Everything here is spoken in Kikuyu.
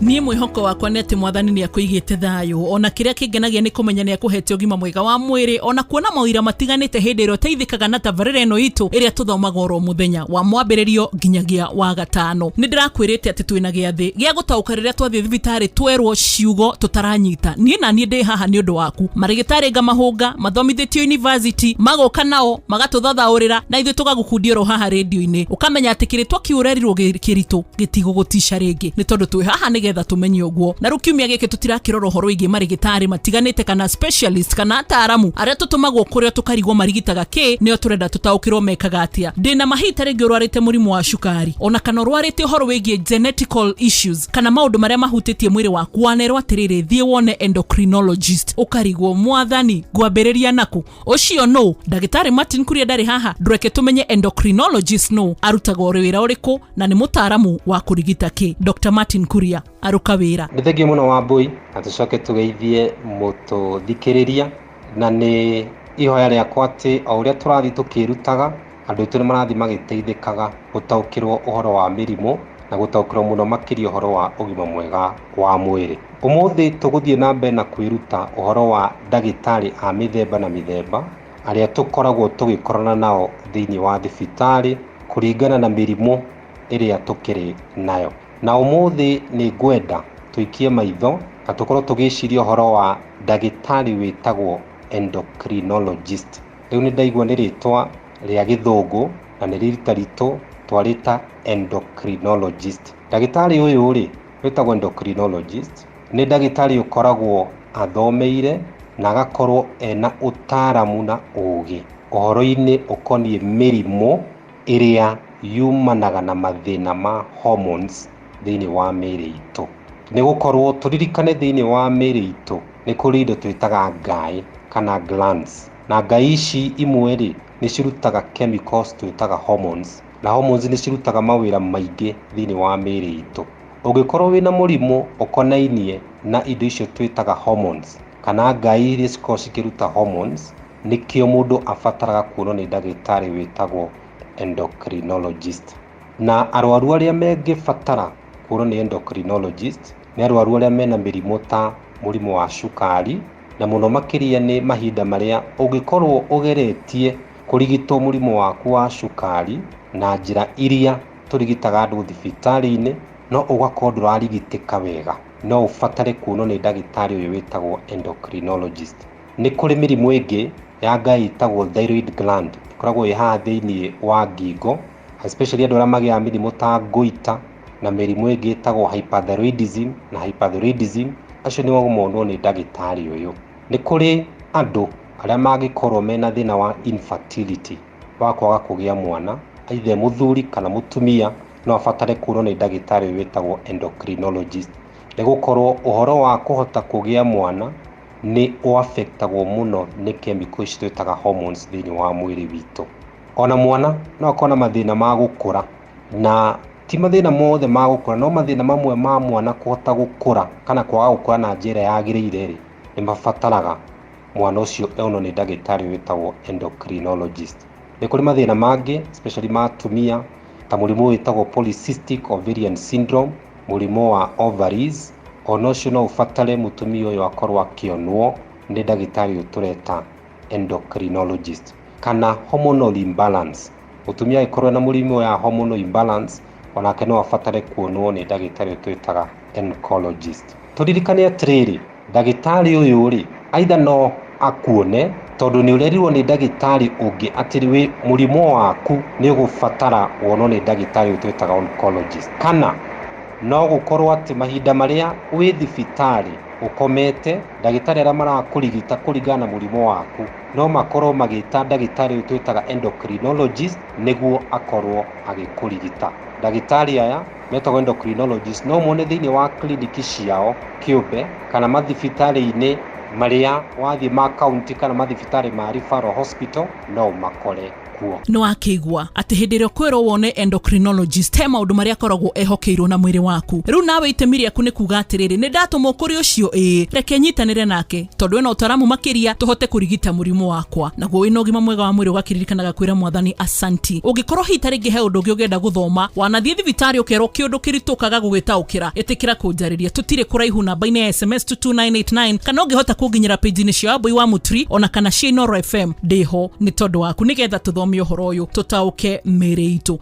Niĩ mwĩhoko wakwa nĩ atĩ Mwathani nĩ akũigĩte thayũ. Ona kĩrĩa kĩngenagia nĩ kũmenya nĩ akũhete ũgima mwega wa mwĩrĩ, ona kuona maũira matiganĩte hĩndĩ ĩrĩa ũteithĩkaga na tabarĩra ĩno itũ ĩrĩa tũthomaga oro mũthenya wa Mwambĩrĩrio nginyagia wa Gatano. Nĩ ndĩrakwĩrĩte atĩ twĩna gĩathĩ gĩa gũtaũka rĩrĩa twathiĩ thibitarĩ twerwo ciugo tũtaranyita. Niĩ naniĩ ndĩ haha nĩ ũndũ waku. Marĩgĩtarĩ ngamahũnga mathomithĩtio university magoka nao magatũthathaũrĩra na ithuĩ tũgagũkundia oro haha rĩndio-inĩ, ũkamenya atĩ kĩrĩtwa kĩu ũrerirwo kĩritũ gĩtigũgũtica rĩngĩ, nĩ tondũ twĩ haha nĩgetha tũmenye ũguo. Na rĩu kiumia gĩkĩ tũtirakĩrora ũhoro wĩgiĩ marĩgĩtarĩ matiganĩte kana specialist kana ataaramu arĩa tũtũmagwo kũrĩa tũkarigwo marigitaga kĩ, nĩo tũrenda tũtaũkĩrwo mekaga atĩa. Ndĩna mahinda rĩngĩ ũrwarĩte mũrimũ wa cukari, ona kana ũrwarĩte ũhoro wĩgiĩ genetical issues kana maũndũ marĩa mahutĩtie mwĩrĩ waku, wanerwo atĩrĩrĩ, thiĩ wone endocrinologist, ũkarigwo mwathani ngwambĩrĩria nakũ? Ũcio nũ? Ndagĩtarĩ Martin Kuria ndarĩ haha, ndũreke tũmenye endocrinologist nũ, arutaga wĩra ũrĩkũ na nĩ mũtaaramu wa kũrigita kĩ. Dr Martin Kuria, arũka wĩra. Nĩ thengiũ mũno Wambũi, na tũcoke tũgeithie mũtũthikĩrĩria, na nĩ ihoya rĩakwa atĩ o ũrĩa tũrathiĩ tũkĩrutaga, andũ aitũ nĩ marathiĩ magĩteithĩkaga gũtaũkĩrwo ũhoro wa mĩrimũ na gũtaũkĩrwo mũno makĩria ũhoro wa ũgima mwega wa mwĩrĩ. Ũmũthĩ tũgũthiĩ na mbere na kwĩruta ũhoro wa ndagĩtarĩ a mĩthemba na mĩthemba arĩa tũkoragwo tũgĩkorana nao thĩinĩ wa thibitarĩ kũringana na mĩrimũ ĩrĩa tũkĩrĩ nayo. Na ũmũthĩ nĩ ngwenda tũikie maitho na tũkorwo tũgĩciria ũhoro wa ndagĩtarĩ wĩtagwo endocrinologist. Rĩu nĩ ndaigua nĩ rĩtwa rĩa gĩthũngũ na nĩ rita ritũ twarĩta endocrinologist. Ndagĩtarĩ ũyũ rĩ wĩtagwo endocrinologist nĩ ndagĩtarĩ ũkoragwo athomeire na agakorwo ena ũtaaramu na ũgĩ ũhoro-inĩ ũkoniĩ mĩrimũ ĩrĩa yumanaga na mathĩna ma hormones thĩinĩ wa mĩĩrĩ itũ. Nĩ gũkorwo tũririkane thĩinĩ wa mĩĩrĩ itũ nĩ kũrĩ indo twĩtaga ngaĩ kana glands, na ngai ici imwe rĩ nĩ cirutaga chemicals twĩtaga hormones, na hormones nĩ cirutaga mawĩra maingĩ thĩinĩ wa mĩĩrĩ itũ. Ũngĩkorwo wĩna mũrimũ ũkonainie na indo icio twĩtaga hormones kana ngai iria cikoragwo cikĩruta hormones, nĩkĩo mũndũ abataraga kuonwo nĩ ndagĩtarĩ wĩtagwo endocrinologist. Na arwaru arĩa mangĩbatara kuonwo nĩ endocrinologist nĩ arwaru arĩa mena mĩrimũ ta mũrimũ wa cukari, na mũno makĩria nĩ mahinda marĩa ũngĩkorwo ũgeretie kũrigitwo mũrimũ waku wa cukari na njĩra iria tũrigitaga andũ thibitarĩ-inĩ, no ũgakorwo ndũrarigitĩka wega, no ũbatare kuonwo nĩ ndagĩtarĩ ũyũ wĩtagwo endocrinologist. Nĩ kũrĩ mĩrimũ ĩngĩ ya ngai ĩtagwo thyroid gland, ĩkoragwo ĩ haha thĩinĩ wa ngingo, especially andũ arĩa magĩaga mĩrimũ ta goiter na mĩrimũ ĩngĩ ĩtagwo hyperthyroidism na hyperthyroidism, acio nĩo monwo nĩ ndagĩtarĩ ũyũ. Nĩ kũrĩ andũ arĩa mangĩkorwo mena thĩna wa infertility, wa kwaga kũgĩa mwana, either mũthuri kana mũtumia, no abatare kuonwo nĩ ndagĩtarĩ ũyũ wĩtagwo endocrinologist. Nĩ gũkorwo ũhoro wa kũhota kũgĩa mwana nĩ ũaffectagwo mũno nĩ chemical ici twĩtaga hormones thĩinĩ wa mwĩrĩ witũ. Ona mwana no akorwo na mathĩna ma gũkũra, na ti mathĩna mothe ma gũkũra, no mathĩna mamwe ma mwana kũhota gũkũra kana kwaga gũkũra na njĩra yagĩrĩire rĩ, nĩ mabataraga mwana ũcio onwo nĩ ndagĩtarĩ wĩtagwo endocrinologist. Nĩ kũrĩ mathĩna mangĩ especially ma atumia ta mũrimũ wĩtagwo polycystic ovarian syndrome, mũrimũ wa ovaries, ona ũcio no ũbatare mũtumia ũyũ akorwo akĩonwo nĩ ndagĩtarĩ ũyũ tũreta endocrinologist. Kana hormonal imbalance, mũtumia angĩkorwo ena mũrimũ wa hormonal imbalance, onake no abatare kuonwo nĩ ndagĩtarĩ ũyũ twĩtaga oncologist. Tũririkane atĩrĩrĩ, ndagĩtarĩ ũyũ rĩ, either no akuone tondũ nĩ ũrerirwo nĩ ndagĩtarĩ ũngĩ atĩ wĩ mũrimũ waku nĩ ũgũbatara wonwo nĩ ndagĩtarĩ ũyũ twĩtaga oncologist, kana no gũkorwo atĩ mahinda marĩa wĩ thibitarĩ ũkomete, ndagĩtarĩ arĩa marakũrigita kũringana na mũrimũ waku no makorwo magĩta ndagĩtarĩ ũyũ twĩtaga endocrinologist nĩguo akorwo agĩkũrigita. Ndagĩtarĩ aya metagwo endocrinologist no mone thĩinĩ wa kliniki ciao kĩũmbe kana mathibitarĩ-inĩ marĩa wathiĩ ma county kana mathibitarĩ ma referral hospital no ũmakore kuo. Kuo. Nĩ wakĩigua atĩ hĩndĩ ĩrĩa ũkwĩrwo wone endocrinologist, he maũndũ marĩa akoragwo ehokeirwo na mwĩrĩ waku. Rĩu nawe itemi rĩaku nĩ kuga atĩrĩrĩ, nĩ ndatũmwo kũrĩ ũcio, ĩĩ, reke nyitanĩre nake tondũ ena ũtaramu makĩria tũhote kũrigita mũrimũ wakwa. Naguo wĩna ũgima mwega wa mwĩrĩ ũgakĩririkanaga kwĩra mwathani asanti. Ũngĩkorwo hihi ta rĩngĩ he ũndũ ũngĩ ũngĩenda gũthoma, wanathiĩ thibitarĩ ũkerwo kĩũndũ kĩritũ ũkaga gũgĩtaũkĩra, ĩtĩkĩra kũnjarĩria, tũtirĩ kũraihu, namba-inĩ ya SMS 22989, kana ũngĩhota kũnginyĩra page-inĩ cia Wambui wa Mutri ona kana cia Inoro FM, ndĩho nĩ tondũ waku nĩgetha tũthome ũhoro ũyũ, tũtaũke mĩĩrĩ itũ.